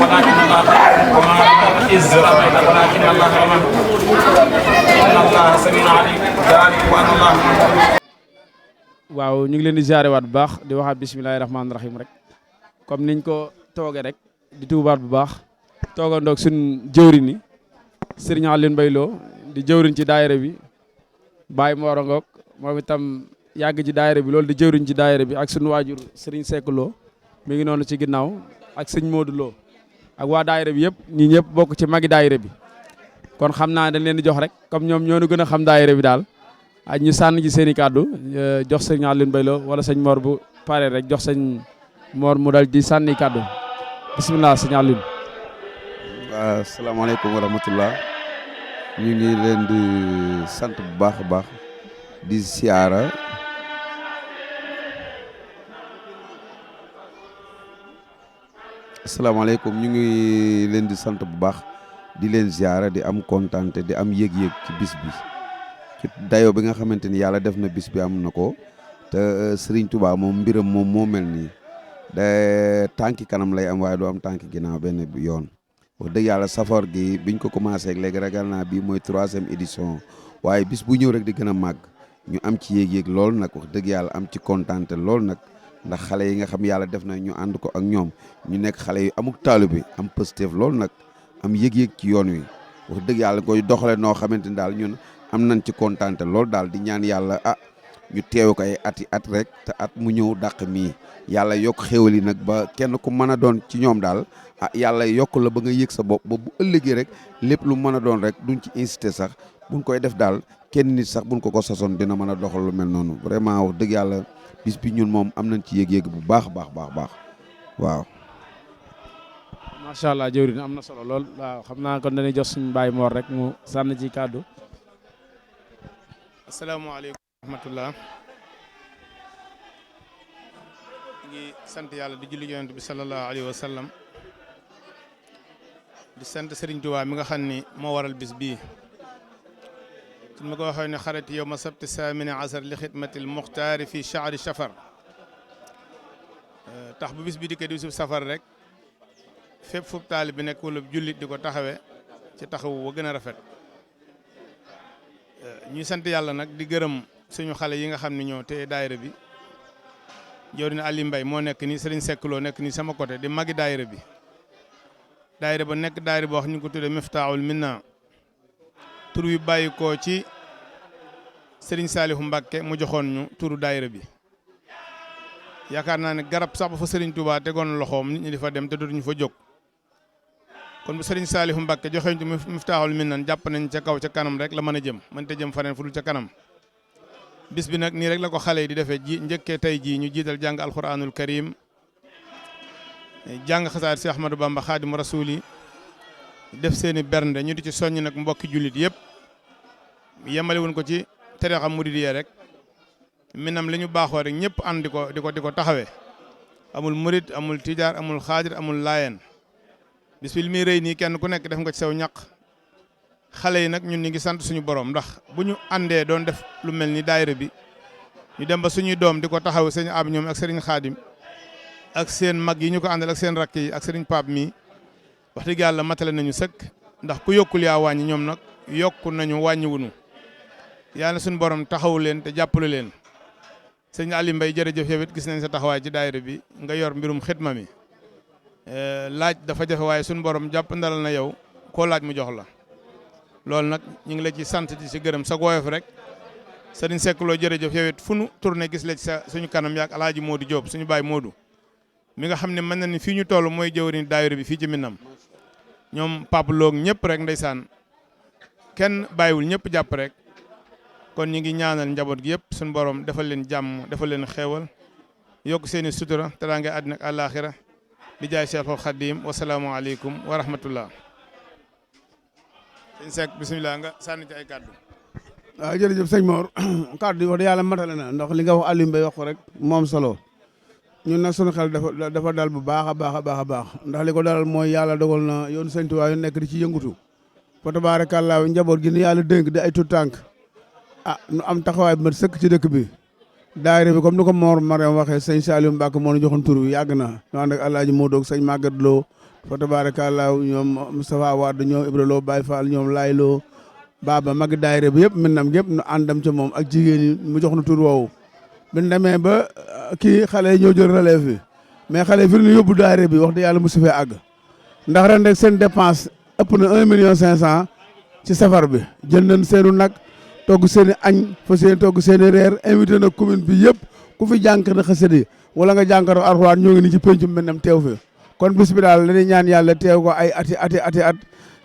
ولكن الله وما إذ رميت ولكن الله رمى إن الله سميع عليم ذلك وأن الله. waaw ñu ngi leen di ziare waat bu baax di waxaat bisimilahi rahmaani rahim rek comme niñ ko toogee rek di tuubaat bu baax toogandoog suñ jëwriñ ni Serigne Alioune Mbaye Lo di jëwriñ ci daayira bi Baye Mor Ngok moom itam yàgg ci daayira bi loolu di jëwriñ ci daayira bi ak suñu waajur Serigne Seck Lo mi ngi noonu ci ginnaaw ak sëñ Modou Lo ak waa daayira bi yëpp ñii ñëpp bokk ci magi daayira bi kon xam naa dañ leen di jox rek comme ñoom ñoo ñu gën a xam daayira bi daal ak ñu sànni ci seen i kàddu jox sëñ Alioune Mbaye Lo wala sëñ Mor bu pare rek jox sëñ Mor mu dal di sànni kàddu bisimilah sëñ Alioune. waaw asalaamaaleykum wa rahmatullah ñu ngi leen di sant bu baax a baax di siyaara asalaamaaleykum ñu ngi leen di sant bu baax di leen siyaara di am kontante di am yëg-yëg ci bis bi ci dayo bi nga xamante ni yàlla def na bis bi am na ko te Serigne Touba moom mbiram moom moo mel nii da tànki kanam lay am waaye du am tànki ginnaaw benn yoon wax dëgg yàlla safar gi biñ ko commencé ak léegi ragal naa bii mooy 3e édition waaye bis bu ñëw rek di gën a màgg ñu am ci yéeg-yéeg lool nag wax dëgg yàlla am ci kontante lool nag ndax xale yi nga xam yàlla def na ñu ànd ko ak ñoom ñu nekk xale yu amuk taalu bi am positif lool nag am yéeg-yéeg ci yoon wi wax dëgg yàlla koy doxale noo xamante ni daal ñun am nañ ci kontante lool daal di ñaan yàlla ñu teew ko ay ati at rek te at mu ñëw dàq mii yàlla yokk xéwal yi nag ba kenn ku mën a doon ci ñoom daal yàlla yokk la ba nga yëg sa bopp ba bu ëllëgee rek lépp lu mën a doon rek duñ ci incité sax buñ koy def daal kenn nit sax buñ ko sasoon dina mën a doxal lu mel noonu vraiment wax dëgg yàlla bis bi ñun moom am nañ ci yëg-yëg bu baax waaw. macha allah jëwriñ am na solo lool waaw xam naa kon dañuy jox suñu Baye Mor rek mu sànni ci kàddu. asalaamaaleykum wa rahmatullah ngi sant yàlla di julli yonent bi sallallahu alayhi wa sallam di sant Serigne Touba mi nga xam ni moo waral bis bii suñ ma ko waxee ne xarati yow ma sabti saamini asar li xidmatil muxtaari fi shahri safar tax bu bis bi dikkee di bisub safar rek fépp fu taali bi nekk wala jullit di ko taxawee ci taxawu wa gën a rafet ñuy sant yàlla nag di gërëm suñu xale yi nga xam ne ñoo te daayira bi jawriñ Aliou Mbaye moo nekk nii Serigne Seck Lo nekk nii sama côté di magi daayira bi daayira ba nekk daayira boo xam ñu ko tuddee Miftaahul Minna tur wi bàyyi ko ci Serigne Saliou Mbacké mu joxoon ñu turu daayira bi yaakaar naa ne garab sax ba fa Serigne Touba tegoon loxoom nit ñi di fa dem te dootuñu fa jóg kon bu Serigne Saliou Mbacké joxeñ ci Miftaahul Minna jàpp nañ ca kaw ca kanam rek la mën a jëm mënta jëm faneen fu dul ca kanam bis bi nag nii rek la ko xale yi di defee njëkkee tey jii ñu jiital jàng alquranul karim jàng xasaar si Ahmadou Bamba Xaadimu Rasuul yi def seeni bernde ñu di ci soññ nag mbokki jullit yëpp yemale wuñ ko ci tariixa muridiyya rek minam li ñu baaxoo rek ñëpp ànd di ko taxawee amul murid amul tijaar amul xaadir amul laayeen bis bi li muy rëy nii kenn ku nekk def nga ci sew ñaq xale yi nag ñun ñu ngi sant suñu borom ndax bu ñu àndee doon def lu mel ni daayira bi ñu dem ba suñuy doom di ko taxaw sëñ ab ñoom ak sëriñ xaadim ak seen mag yi ñu ko àndal ak seen rakk yi ak sëriñ Pape mii wax dëgg yàlla matale nañu sëkk ndax ku yokkul yaa wàññi ñoom nag yokku nañu wàññiwunu yàlla suñu borom taxawu leen te jàppale leen sëñ Aliou Mbaye jërëjëf yow it gis nañ sa taxawaay ci daayira bi nga yor mbirum xidma mi laaj dafa jafe waaye suñu borom jàpp ndalal na yow koo laaj mu jox la loolu nag ñu ngi la ci sant di ci gërëm sa woyof rek sëriñ Seck Lo jërëjëf yow it fu nu tourné gis la ci sa suñu kanam yaak alaaji Modou Diop suñu baay Modou mi nga xam ne mën na ni fii ñu toll mooy jëwriñ daayira bi fii ci Minam ñoom Pape Lo ñëpp rek ndeysaan kenn bàyyiwul ñëpp jàpp rek kon ñu ngi ñaanal njaboot gi yëpp suñu borom defal leen jàmm defal leen xeewal yokk seeni sutura teraanga àddina ak àllaaxira di jaay Cheikhul Khadim wasalaamualeykum wa rahmatullah sëñ Seck bisimilah nga sànni ci ay kàddu. waaw jërëjëf sëñ Mor kàddu yi wax dëgg yàlla matale na ndax li nga wax Aliou Mbaye wax ko rek moom solo ñun nag sunu xel dafa dal bu baax a baax ndax li ko dalal mooy yàlla dogal na yoonu sëñ Tuubaa yu nekk di ci yëngutu fa tabaarakallaa njaboot gi ni yàlla dénk di ay tuut tànk nu am taxawaay bi mat sëkk ci dëkk bi daayira bi comme ni ko Mor Mariam waxee sëñ Saliou Mbacké moo ñu joxoon tur bi yàgg na ñu ànd ak Alaaji Modou ak sëñ Maguette Lo fa tabaarakallaahu ñoom Moustapha Wade ñoom Ibra Lo Baye Fall ñoom Laay Lo Baba mag daayira bi yëpp Minam yëpp nu àndam ca moom ak jigéen ñi mu jox nu tur woowu bi ñu demee ba kii xale yi ñoo jël relève bi mais xale yi fi ñu yóbbu daayira bi wax dëgg yàlla mosu fee àgg ndax ren rek seen dépense ëpp na 1,5 million ci safar bi jël nañ seenu nag togg seen i añ fa seen togg seen i reer invité na commune bi yëpp ku fi jànk na xasida wala nga jànkaro Alxuraan ñoo ngi ni ci pencu Minam teew fi kon bis bi daal dañuy ñaan yàlla teew ko ay ati at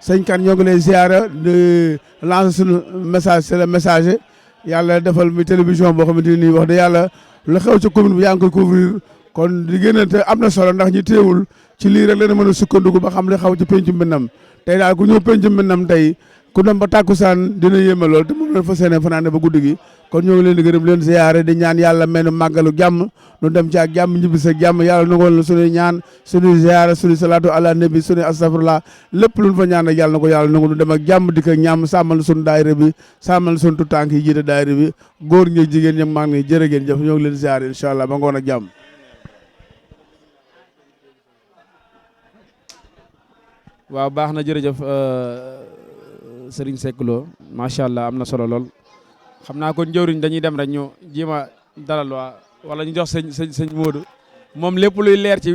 sëñ kan ñoo ngi lay ziara di lancer suñu message c'est le message yàlla defal mi télévision boo xamante ni wax de yàlla la xew ci commune bi yaa ngi koy couvrir kon di génnante am na solo ndax ñi teewul ci lii rek la mën a sukkandiku ba xam li xaw ci pencu Minam tey daal ku ñëw pencu Minam tey ku dem ba tàkkusaan dina yéeme lool te moom la fa seenee fanaane ba guddi gi kon ñoo ngi leen di gërëm leen ziyaare di ñaan yàlla mel ni màggalu jàmm nu dem ci ak jàmm ñibbisi ak jàmm yàlla nangool na suñuy ñaan suñuy ziyaare suñuy salaatu ala nabi suñuy astafurlah lépp luñ fa ñaan ak yàlla na ko yàlla nangu nu dem ak jàmm dikk ak ñàmm sàmmal suñu daayira bi sàmmal suñu tutànk yi jiite daayira bi góor ñi jigéen ñi mag ni jërë ngeen jëf ñoo ngi leen ziyaare incha allah ba ngoon ak jàmm waaw baax na jërëjëf Serigne Seck Lo macha allah am na solo lool xam naa kon njëwriñ dañuy dem rek ñu jéema dalal waa wala ñu jox sëñ Modou moom lépp luy leer ci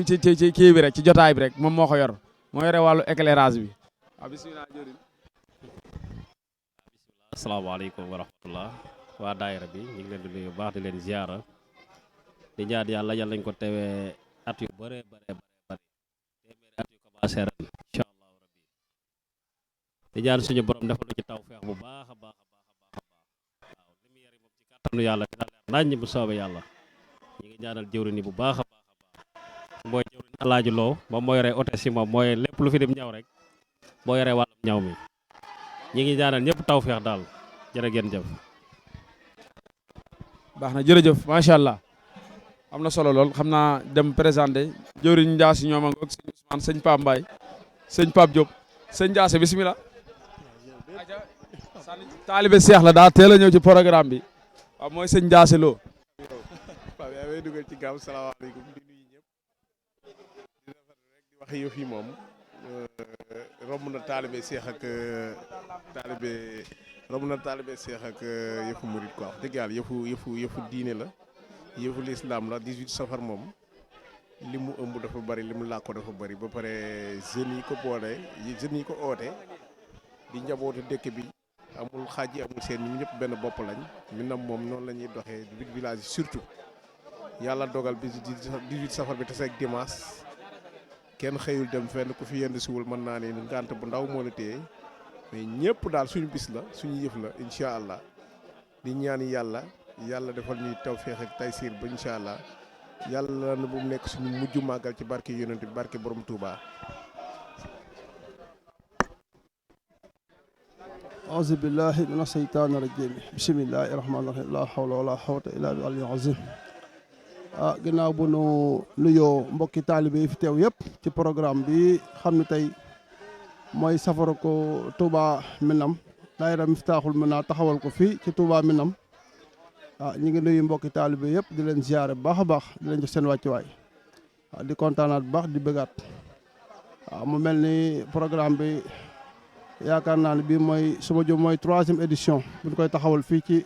kii bi rek ci jotaay bi rek moom moo ko yor moo yore wàllu éclairage bi waaw bisimilah njëwriñ. asalaamaaleykum wa rahmatullah waa daayira bi ñu ngi leen di nuyu baax di leen ziara di ñaan yàlla nañ ko tewee at yu bëree téeméeri at yu commencé ren incha allah rabbi di ñaan suñu borom defal ci tawfeex bu baax a baax waaw li mu yari moom ci kàttanu yàlla dina leer nañ bu soobee yàlla ñu ngi ñaanal jëwriñ bu baax a baax mooy jëwriñ Alaaji Lo moom moo yore hôtesse yi moom mooy lépp lu fi dem ñaw rek moo yore wàllum ñaw mi ñi ngi ñaanal ñëpp tawfeex daal jërë ngeen jëf. baax na jërëjëf macha allah am na solo lool xam naa dem présenté jëwriñ Ndiasse ñoom ak sëñ Ousmane sëñ Pape Mbaye sëñ Pape Diop sëñ Ndiasse bisimilah. taalibe Seex la daa teel a ñëw ci programme bi waaw mooy sëñ Ndiasse Lo. waaw yaa ngi dugal ci gaaw salaamaaleykum di nuyu ñëpp di rafetlu rek di wax yëf yi moom romb na taalibe Seex ak taalibe Seex ak yëfu murit quoi wax dëgg yàlla yëfu diine la yëfu lislaam la 18 safar moom li mu ëmb dafa bari li mu làkko dafa bari ba pare jeunes yi ko boole jeunes yi ko oote di njabootu dëkk bi amul xaaj yi amul seen ñun ñëpp benn bopp lañ Minam moom noonu la ñuy doxee 8 villages yi surtout yàlla dogal bi 18 safar bi tase ak dimanche kenn xëyul dem fenn ku fi yend siwul mën naa ne ngànt bu ndaw moo la téye mais ñëpp daal suñu bis la suñu yëf la incha allah di ñaan yàlla defal ñuy tawfeex ak taysiir ba incha allah yàlla na bu mu nekk suñu mujj màggal ci barke yonent bi barke borom Touba. auzu billahi mina seytaani rajim bisimillahi rahmaani rahim la hawla wala xawta illa bi aliyyil azim ginnaaw bu nu nuyoo mbokki taalibe yi fi teew yëpp ci programme bi xam ne tey mooy safara ko Touba Minam daayira Miftaaxul Mina taxawal ko fii ci Touba Minam ñu ngi nuyu mbokki taalibe yëpp di leen ziare bu baax a baax di leen jox seen wàccuwaay di kontaanaat bu baax di bëggaat mu mel ni programme bi yaakaar naa ne bii mooy suma jëm mooy 3e édition bu ñu koy taxawal fii ci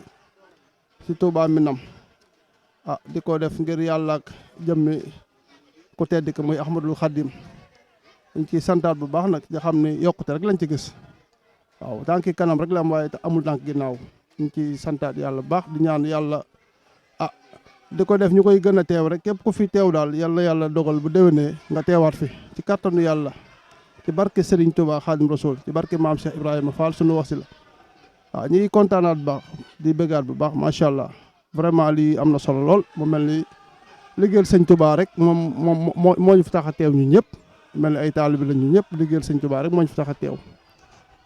Touba Minam di ko def ngir yàlla ak jëmmi ku tedd ki muy Ahmadul Xadim dañ ciy santaat bu baax nag di xam ne yokkute rek lañ ci gis waaw tànki kanam rek la am waaye amul tànk ginnaaw ñu ciy santaat yàlla bu baax di ñaan yàlla di ko def ñu koy gën a teew rek képp ku fi teew daal yàlla dogal bu déwénee nga teewaat fi ci kattanu yàlla ci barke Serigne Touba Xaadim Rasul ci barke maam Cheikh Ibrahima Fall sunu wax si la waaw ñu ngi kontaanaat bu baax di bëggaat bu baax macha allah vraiment lii am na solo lool mu mel ni liggéeyal sëñ Touba rek moom moo ñu fi tax a teew ñu ñëpp mel ni ay taalibe la ñu ñëpp liggéeyal sëñ Touba rek moo ñu fi tax a teew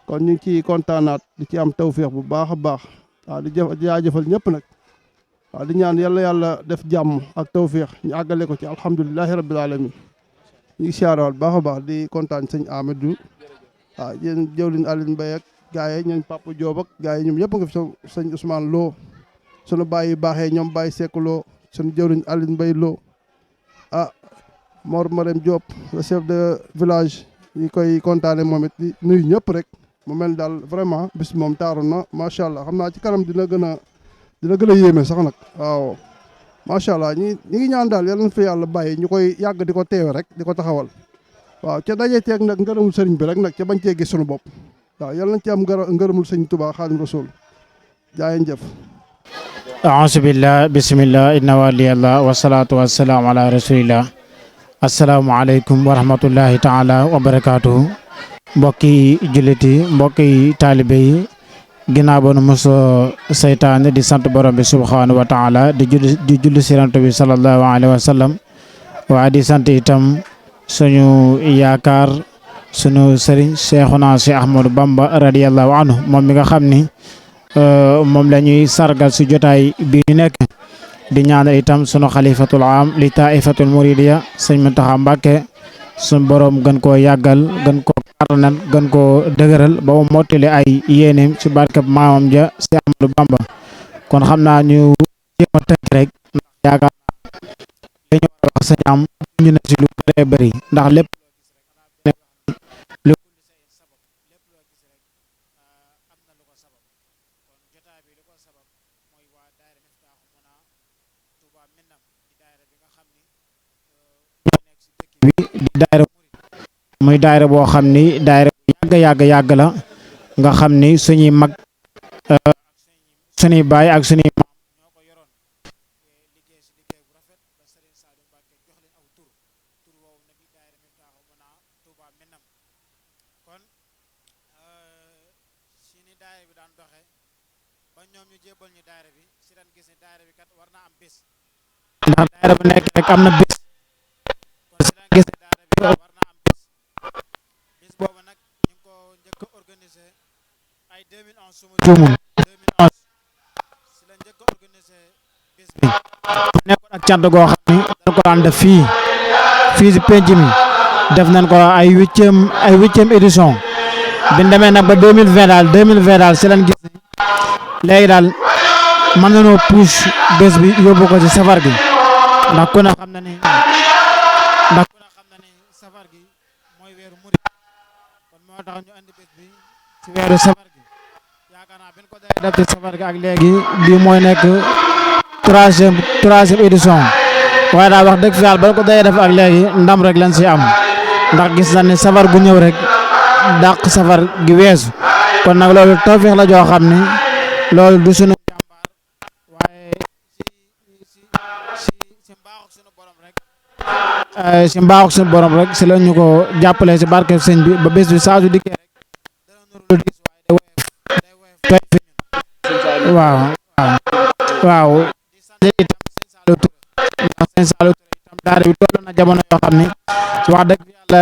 kon ñu ngi ciy kontaanaat di ci am tawféex bu baax a baax waaw di jaajëfal ñëpp nag waaw di ñaan yàlla def jàmm ak tawféex ñu àggale ko ci alhamdulilahi rabbil alamin ñu ngi siyaarawaat baax a baax di kontaan sëñ Amadou waaw yéen jëwlin Aline Mbaye ak gars yi ñooñ Papa Diop ak gars yi ñoom ñëpp nga fi sëñ Ousmane Lo sunu bàyyi baaxee ñoom bàyyi Seck Lo sunu jëwlin Aline Mbaye Lo Mor Marème Diop le chef de village ñi koy kontaane moom it di nuyu ñëpp rek mu mel daal vraiment bis moom taaru na macha allah xam naa ci kanam dina gën a yéeme sax nag waaw macha allah ñi ngi ñaan daal yal na fi yàlla bàyyi ñu koy yàgg di ko teewe rek di ko taxawal waaw ca daje teeg nag ngërëmul sëriñ bi rek nag ca bañ cee gis suñu bopp waaw yal nañ ci am ngërëmul sëriñ Tuubaa Xaadimu Rasuul jaayen jëf a'uuzu billah bismillah inna waliyallah wasalaatu wasalaamu ala rasulillah asalaamaaleykum wa rahmatullahi taala wa barakaatuhu mbokki julliti mbokki taalibe yi ginnaaw ba nu mosoo seytaane di sant borom bi subhaanahu wa taala di julli si Yonent bi sallallahu alayhi wa sallam waaye di sant itam suñu yaakaar suñu sëriñ Seexuna si Ahmadu Bamba radiyallahu anhu moom mi nga xam ni moom la ñuy sargal si jotaay bi ñu nekk di ñaanal itam sunu xalifatul am li taifatul muridiya sëñ Muntaxa Mbàkke suñ borom gën koo yàggal gën koo karnal gën koo dëgëral ba mu mottali ay yéeneem ci barkeb maamam ja si Ahmadu Bamba kon xam naa ñu jéem a tënk rek ndax yaakaar naa dañu war a wax sëñ am ñu ne si lu bëree bëri ndax lépp di daayira muy daayira boo xam ni daayira yàgg la nga xam ni suñuy mag suñuy baay ak suñuy maam ñoo ko yoroon liggéey si liggéey bu rafet ba Serigne Saliou Mbacke jox leen aw tur woowu nag di daayira Miftahul Muna Touba Minam kon si ni daayira bi daan doxe ba ñoom ñu jébal ñu daayira bi si ren gis ni daayira bi kat war naa am bés ndax daayira bu nekk rek am na bés gis daara bi war na am bis boobu nag ñu ngi ko njëkk a organisé ay 2011 suma juumul 2011 si la njëkk a organisé bis bi nekkoon ak cant goo xam ni dañ ko daan def fii si penc mi def nañ ko ay huitième édition bi ñu demee nag ba 2020 daal si lañ gis ni léegi daal mën nañoo puus bés bi yóbbu ko ci safar gi ndax ku ne xam na ni safar gi mooy weeru murid kon moo tax ñu andi bés bi ci weeru safar gi yaakaar naa bin ko day def ci safar gi ak léegi bii mooy nekk troisième édition waaye daal wax dëgg fi yàlla ba ko day def ak léegi ndam rek lañ si am ndax gis nañ ni safar gu ñëw rek dàq safar gi weesu kon nag loolu tawfeex la joo xam ni loolu du sunu jàmbaar waaye si mbaaxu sunu borom rek si mbaaxu suñu borom rek si la ñu ko jàppale si barke sëñ bi ba bés bi saa su dikkee rek dana nuru lu diis waaye day woyof tooy fi ñun waaw di sant itam sëñ Saliou Touré ndax sëñ Saliou Touré itam daara bi toll na jamono yoo xam ni wax dëgg yàlla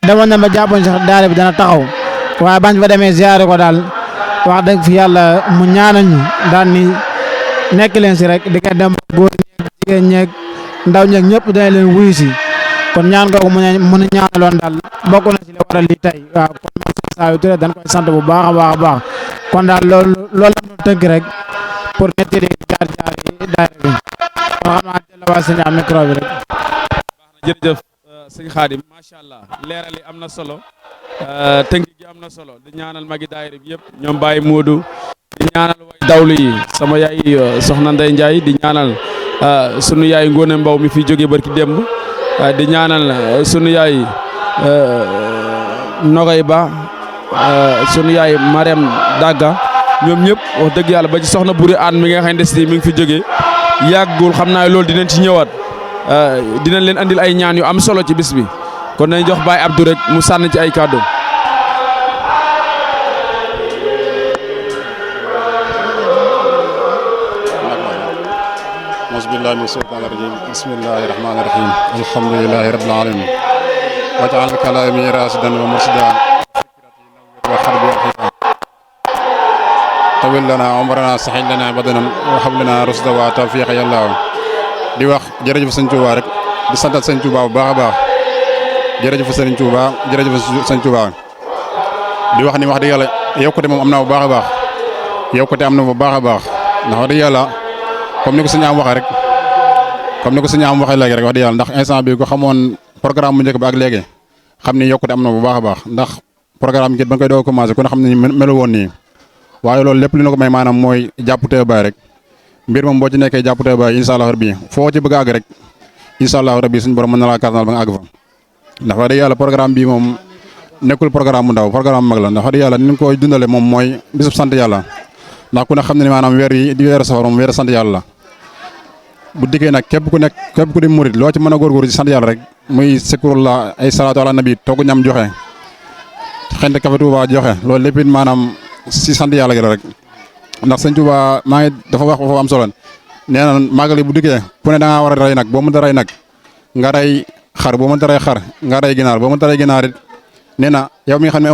demoon na ma jàppoon sax daara bi dana taxaw waaye bañ fa demee ziare ko daal wax dëgg fi yàlla mu ñaanal ñu daal ni nekk leen si rek di nga dem góor ñeeg jigéen ñeeg ndaw ñeeg ñëpp dana leen wuyu si kon ñaan googu mu a ñaanaloon daal bokk na ci li waral li tey waaw kon man sëñ Saliou Touré dañ koy sant bu baax a baax kon daal loolu la ñu tënk rek pour nettali jaar yi daayira bi kon xam naa la waa sëñ am micro bi rek. baax na jërëjëf sëñ Xaadim macha allah leeral yi am na solo tënk gi am na solo di ñaanal magi daayira bi yëpp ñoom Baye Modou di ñaanal way dawlu yi sama yaay soxna Ndey Ndiaye di ñaanal sunu yaay Ngone Mbaw mi fi jógee barki démb di ñaanal sunu yaay Nogay Ba sunu yaay Marème Daga ñoom ñëpp wax dëgg yàlla ba ci soxna Buri Aan mi nga xam ne mi ngi fi jógee yàggul xam naa loolu dinañ ci ñëwaat dinañ leen andil ay ñaan yu am solo ci bis bi kon nañ jox Baye Abdou rek mu sànni ci ay kàddu. bismillahi min shaytaani rajim bismillahi rahmaani rahim alhamdulillahi rabbil alamin waj'al kalami rasidan wa mursidan wa qalbi arshida tawil lana umrana sahil lana badanan wa hab lana rusda wa tawfiqa yàlla di wax jërëjëf sëñ Touba rek di santal sëñ Touba bu baax a baax jërëjëf sëñ Touba jërëjëf sëñ Touba di wax ni wax dëgg yàlla yokkute moom am na bu baax a baax yokkute am na bu baax a baax ndax wax dëgg yàlla comme ni ko sëñ am waxee rek comme ni ko sëñ am waxee léegi rek wax dëgg yàlla ndax instant bi ko xamoon programme bu njëkk ba ak léegi xam ni yokkute am na bu baax a baax ndax programme bi ba nga koy doog a commencé ku ne xam ne melu woon nii waaye loolu lépp li na ko may maanaam mooy jàpp te baay rek mbir moom boo ci nekkee jàpp te baay incha allah rabbi foo ci bëgg a àgg rek incha allah rabbi suñu borom mën na laa kàttanal ba nga àgg fa ndax wax dëgg yàlla programme bi moom nekkul programme bu ndaw programme mag la ndax wax dëgg yàlla ni ñu koy dundale moom mooy bisub sant yàlla ndax ku ne xam ne ni maanaam weer yi di weeru safar moom weeru sant yàlla la bu dikkee nag képp ku di murit loo ci mën a góorgóorlu ci sant yàlla rek muy sikurullah ay salaatu ala nabi togg ñam joxe xëy kafe Touba joxe loolu lépp it maanaam si sant yàlla gi la rek ndax sëñ Touba maa ngi dafa wax foofu am solo nee na màggal yi bu dikkee ku ne da ngaa war a rey nag boo mënta rey nag nga rey xar boo mënta rey xar nga rey ginaar boo mënta rey ginaar it nee na yow mi nga xam ne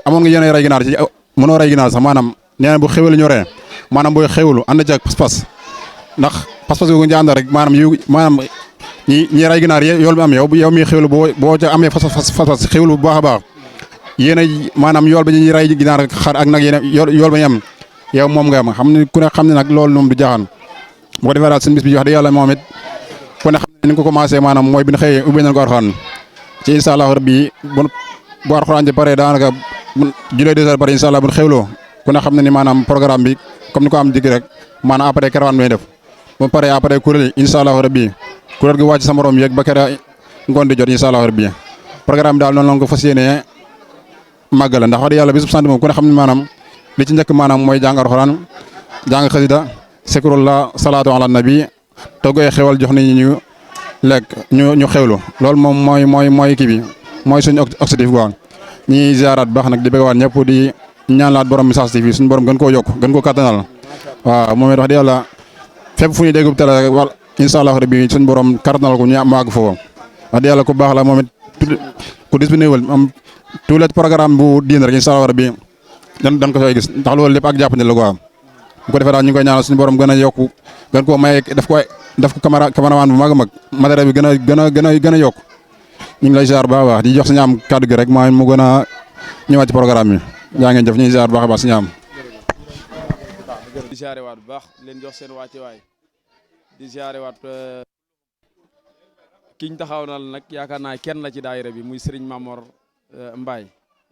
amoon nga yéen rey ginaar ci mënoo rey ginaar sax maanaam nee na bu xéwal ñoree maanaam booy xéwalu ànd ci ak pas-pas ndax pas-pas googu ñu ànd rek maanaam ñi rey ginaar yool bi am yow mi xéwlu boo ca amee fas xéwlu bu baax a baax yéen a maanaam yool ba ñuy rey ginaar xar ak nag yéen yool ba ñu am yow moom nga am xam ne ku ne xam ne nag loolu moom du jaaxaan bu ko defee daal seen bis bi wax dëgg yàlla moom it ku ne xam ne ni nga ko commencé maanaam mooy bi ñu xëyee ubbi nañ ko Alxuraan ci incha allah rabbi bu Alxuraan ji pare daanaka julee 2 heures pare incha allah bu ñu xewloo ku ne xam ne ni maanaam programme bi comme ni ko am digg rek maanaam après caravane bi def ba pare après kuréel yi incha allah rabbi kuréel gi wàcc sa morom yeeg ba kere ngoon di jot incha allah rabbi programme bi daal noonu la ko fas yéenee màggal ndax wax dëgg yàlla bisub sant moom ku ne xam ne maanaam li ci njëkk maanaam mooy jàng Alxuraan jàng xasida sikrullah salaatu ala nabi toggee xewal jox nit ñi ñu lekk ñu xewlu loolu moom mooy kii bi mooy suñu objectif quoi ñi ziaraat baax nag di bëgg waat ñëpp di ñaanlaat borom message TV suñu borom gën koo yokk gën koo kattanal waaw moom it wax dëgg yàlla fépp fu ñuy dégg télé rek wala incha allah rabbi suñu borom kattanal ko ñu àgg foofu wax dëgg yàlla ku baax la moom it ku disponible am tous les programme bu diin rek incha allah rabbi dañ ko fay gis ndax loolu lépp ak jàppandi la quoi bu ko defee daal ñu ngi koy ñaanal suñu borom gën a yokku gën koo maye def ko cameraman bu mag a mag matériel bi gën a yokk ñu ngi lay ziar baax a baax di jox suñu am kàddu gi rek maa mu gën a ñëwaat ci programme bi yaa ngeen jëf ñu ngi ziar baax a baax suñu am. di ziare waat bu baax leen jox seen wàcce waay di ziare waat kiñ taxawnal nag yaakaar naa kenn la ci daayira bi muy Serigne Mamor Mbaye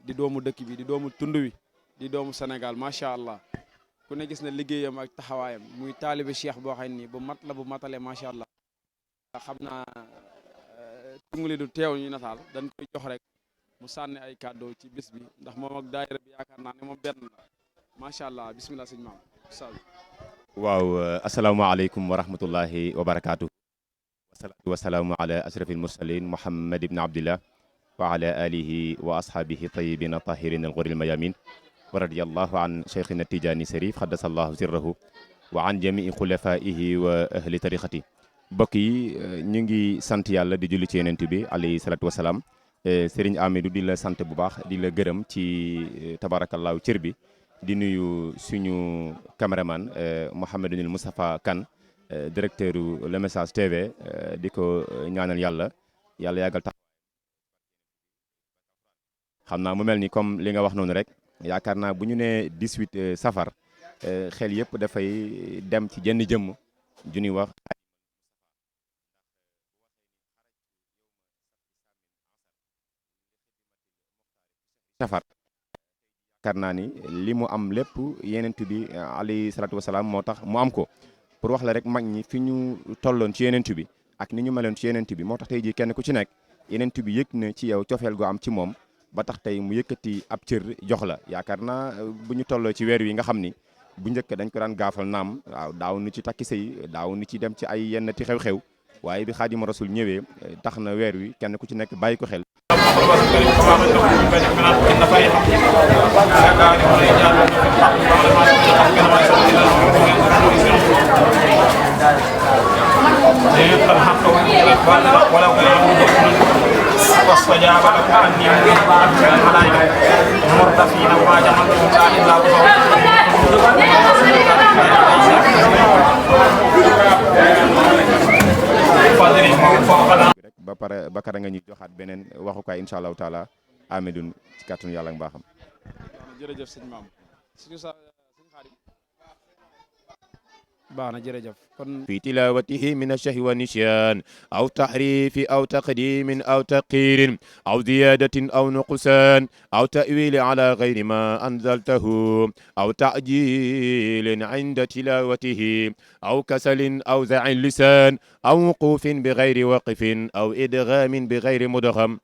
di doomu dëkk bi di doomu tund wi di doomu Sénégal macha allah ku ne gis na liggéeyam ak taxawaayam muy taalibe Cheikh boo xam ni bu mat la bu matale macha allah xam naa tunguli du teew ñu nataal dañ koy jox rek mu sànni ay kàddoo ci bis bi ndax moom ak daayira bi yaakaar naa ne moom benn la macha allah bisimilah sëñ maam waaw asalaamaaleykum wa rahmatullahi wa barakaatu. wasalaatu wasalaamu ala ashrafil mursalin muhammad ibn abdillah wa ala alihi wa ashaabihi tayyibina tahirin alghuril mayamin wa radiyallahu an cheikhina tijaani sharif xaddasallahu sirrahu wa an jamii xulafaihi wa ahli tariqati. mbokk yi ñu ngi sant yàlla di julli ci yonent bi alayhi salatu wasalaam. Serigne Amidou di la sant bu baax di la gërëm ci tabarakallahu cër bi di nuyu suñu caméraman Mouhamadunil Moustapha Kane directeur Le Message TV di ko ñaanal yàlla yàggal tax xam naa mu mel ni comme li nga wax noonu rek yaakaar naa bu ñu nee 18 safar xel yëpp dafay dem ci jenn jëmm ju ñuy wax safar yaakaar naa ni li mu am lépp yenent bi alayhi salaatu wasalaam moo tax mu am ko pour wax la rek mag ñi fi ñu tolloon ci yenent bi ak ni ñu meloon ci yenent bi moo tax tey jii kenn ku ci nekk yenent bi yëg na ci yow cofeel gu am ci moom ba tax tey mu yëkkati ab cër jox la yaakaar naa bu ñu tolloo ci weer wi nga xam ni bu njëkk dañ ko daan gaafal naam waaw daaw nu ci takki sëy daaw nu ci dem ci ay yenn ti xew-xew waaye bi Xaadimu Rasul ñëwee tax na weer wi kenn ku ci nekk bàyyi ko xel. واستجاب لك أني من الملائكة مرتفين وما جعلتم إلا ba pare nga ñu joxaat beneen waxukaay incha allahu taala Amidou ci kàttanu yàlla ak mbaaxam. jërëjëf sëñ maam suñu sa sëñ Xaadim baax na jërëjëf kon في تلاوته من الشهو والنسيان أو تحريف أو تقديم أو تقيير أو زيادة أو نقصان أو تأويل على غير ما أنزلته أو تعجيل عند تلاوته أو كسل أو زع اللسان أو وقوف بغير وقف أو إدغام بغير مدغم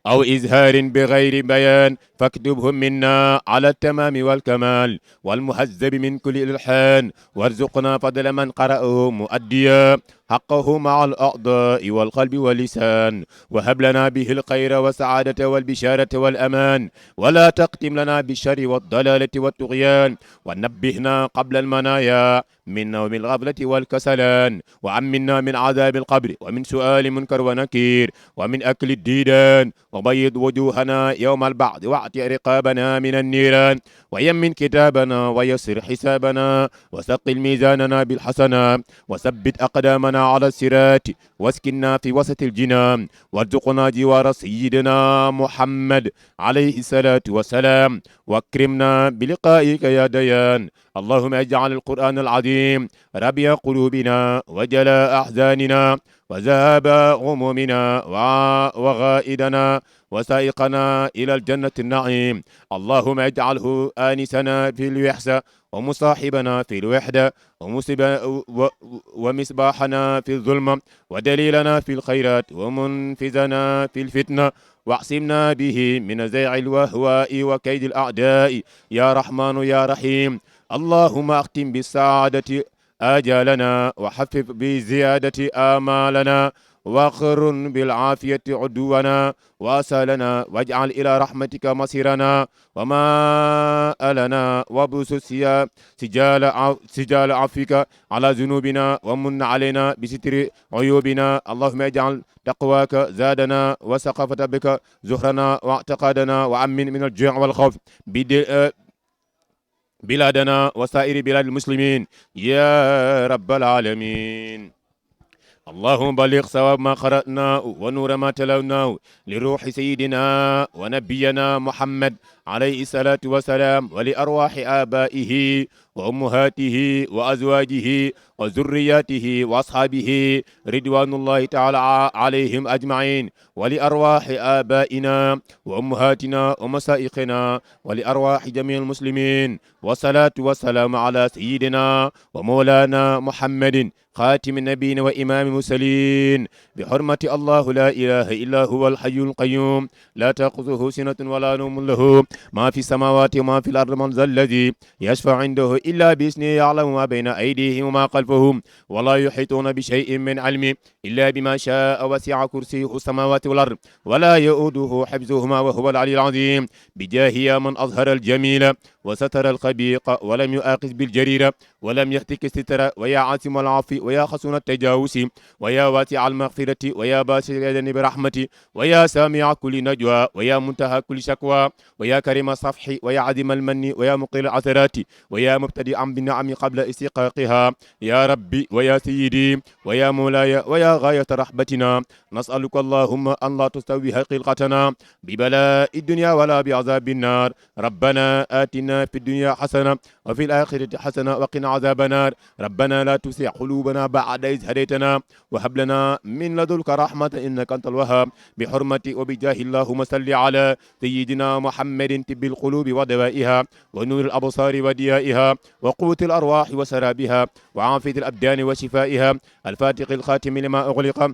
أو إزهار بغير بيان فاكتبهم منا على التمام والكمال والمهذب من كل إلحان وارزقنا فضل من قرأه مؤديا حقه مع الأعضاء والقلب واللسان وهب لنا به الخير والسعادة والبشارة والأمان ولا تختم لنا بالشر والضلالة والطغيان ونبهنا قبل المنايا من نوم الغفلة والكسلان وأمنا من عذاب القبر ومن سؤال منكر ونكير ومن أكل الديدان وبيض وجوهنا يوم البعث واعتق رقابنا من النيران ويمن كتابنا ويسر حسابنا وثقل ميزاننا بالحسنات وثبت أقدامنا على الصراط واسكننا في وسط الجنان وارزقنا جوار سيدنا محمد عليه الصلاة والسلام واكرمنا بلقائك يا ديان اللهم اجعل القرآن العظيم ربيع قلوبنا وجلاء أحزاننا وذهاب غمومنا وغائدنا وسائقنا إلى الجنة النعيم اللهم اجعله آنسنا في الوحشة ومصاحبنا في الوحدة ومصباحنا في الظلمة ودليلنا في الخيرات ومنفذنا في الفتنة واعصمنا به من زيع الوهواء وكيد الأعداء يا رحمن يا رحيم اللهم اختم بالسعادة آجالنا وحفف بزيادة آمالنا واقرن بالعافية عدونا واسالنا واجعل إلى رحمتك مصيرنا وما ألنا وبسط سجال عفوك على ذنوبنا ومن علينا بستر عيوبنا اللهم اجعل تقواك زادنا وسقفة بك زهرنا واعتقادنا وأمن من الجوع والخوف بلادنا وسائر بلاد المسلمين يا رب العالمين اللهم بلغ ثواب ما قرأناه ونور ما تلوناه لروح سيدنا ونبينا محمد عليه الصلاة والسلام ولأرواح آبائه وأمهاته وأزواجه وذرياته وأصحابه رضوان الله تعالى عليهم أجمعين ولأرواح آبائنا وأمهاتنا ومسائقنا ولأرواح جميع المسلمين والصلاة والسلام على سيدنا ومولانا محمد خاتم النبيين وإمام المرسلين بحرمة الله لا إله إلا هو الحي القيوم لا تأخذه سنة ولا نوم له ما في السماوات وما في الأرض من ذا الذي يشفع عنده إلا بإذنه يعلم ما بين أيديهم وما خلفهم ولا يحيطون بشيء من علمه إلا بما شاء وسع كرسيه السماوات والأرض ولا يؤوده حفظهما وهو العلي العظيم بجاه يا من أظهر الجميل وستر الخبيق ولم يؤاخذ بالجريرة ولم يهتك الستر ويا عاصم العفو ويا خصون التجاوز ويا واسع المغفرة ويا باسل اليدين برحمة ويا سامع كل نجوى ويا منتهى كل شكوى ويا كريم الصفح ويا عظيم المن ويا مقيل العثرات ويا مبتدئا بالنعم قبل استحقاقها يا ربي ويا سيدي ويا مولاي ويا غاية رحمتنا نسألك اللهم أن لا تستوي حقيقتنا ببلاء الدنيا ولا بعذاب النار ربنا آتنا في الدنيا حسنة وفي الآخرة حسنة وقنا عذاب النار ربنا لا تسع قلوبنا بعد إذ هديتنا وهب لنا من لدنك رحمة إنك أنت الوهاب بحرمة وبجاه اللهم صل على سيدنا محمد طب القلوب ودوائها ونور الأبصار وديائها وقوة الأرواح وسرابها وعافية الأبدان وشفائها الفاتح الخاتم لما أغلق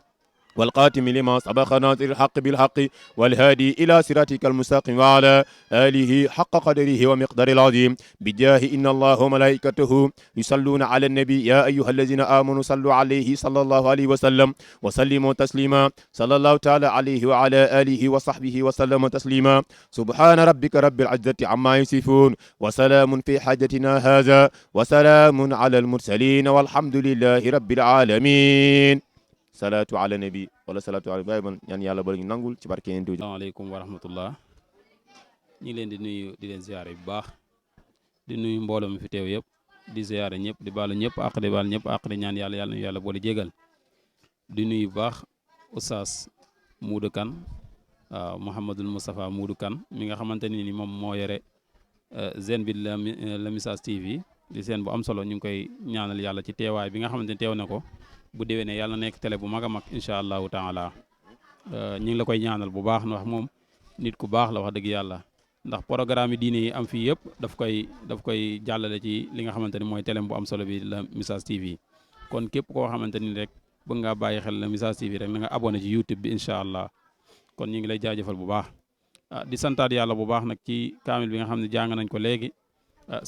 والقاتم لما سبق ناصر الحق بالحق والهادي إلى صراطك المستقيم وعلى آله حق قدره ومقدار العظيم بجاه إن الله وملائكته يصلون على النبي يا أيها الذين آمنوا صلوا عليه صلى الله عليه وسلم وسلموا تسليما صلى الله تعالى عليه وعلى آله وصحبه وسلم تسليما سبحان ربك رب العزة عما يصفون وسلام في حاجتنا هذا وسلام على المرسلين والحمد لله رب العالمين salaatu ala nabi wala salaatu ala baay man ñaan yàlla bala ñu nangul ci barke yéen. asalaamaaleykum wa rahmatullah ñu ngi leen di nuyu di leen ziare bu baax di nuyu mbooloo mi fi teew yëpp di ziare ñëpp di baalu ñëpp àq di baal ñëpp àq di ñaan yàlla yàlla ñu yàlla boole jégal di nuyu bu baax oustaz Modou Kane waaw Mouhamadul Moustapha Modou Kane mi nga xamante ni moom moo yore Zen bi la Message TV di seen bu am solo ñu ngi koy ñaanal yàlla ci teewaay bi nga xamante ne teew na ko bu déwénee yàlla nekk télé bu mag a mag incha allahu taala ñu ngi la koy ñaanal bu baax ndax moom nit ku baax la wax dëgg yàlla ndax programme yi diine yi am fii yëpp daf koy jàllale ci li nga xamante ni mooy télé bu am solo bi la Message TV kon képp koo xamante ni rek bëgg ngaa bàyyi xel la Message TV rek na nga abonné ci YouTube bi incha allah kon ñu ngi lay jaajëfal bu baax di santaat yàlla bu baax nag ci kaamil bi nga xam ne jàng nañ ko léegi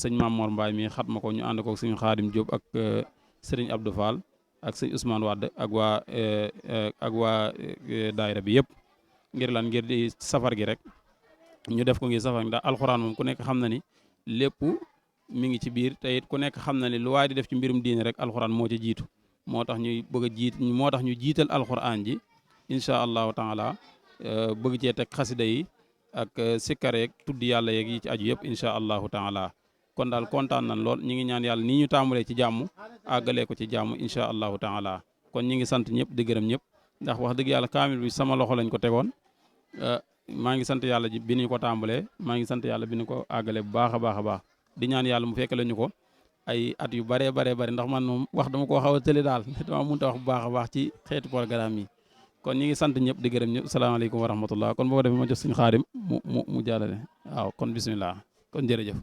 sëñ Mame Mor Mbaye mi xat ma ko ñu ànd ko sëñ Xaadim Diop ak sëriñ Abdou Fall ak sëñ Ousmane Wade ak waa daayira bi yëpp ngir di safar gi rek ñu def ko ngir safar gi ndax alxuraan moom ku nekk xam na ni lépp mi ngi ci biir te it ku nekk xam na ni lu waay di def ci mbirum diine rek alxuraan moo ci jiitu moo tax ñuy bëgg a moo tax ñu jiital alxuraan ji incha allahu taala bëgg cee teg xasida yi ak sikkar yeeg tudd yàlla yeeg yi ci aju yëpp incha allahu taala kon daal kontaan nañ lool ñi ngi ñaan yàlla nii ñu tàmbalee ci jàmm àggalee ko ci jàmm incha allahu taala kon ñi ngi sant ñëpp di gërëm ñëpp ndax wax dëgg yàlla kaamil bi sama loxo lañ ko tegoon maa ngi sant yàlla ji bi ñu ko tàmbalee maa ngi sant yàlla bi ñu ko àggalee bu baax a baax a baax di ñaan yàlla mu fekk lañu ko ay at yu baree ndax man moom wax dama koo xaw a tële daal dama mënut a wax bu baax a baax ci xeetu programme yi kon ñi ngi sant ñëpp di gërëm ñëpp salaamaaleykum wa rahmatullah kon boo ko defee ma jox suñu Xaadim mu jàllale waaw kon bismillah kon jërëjëf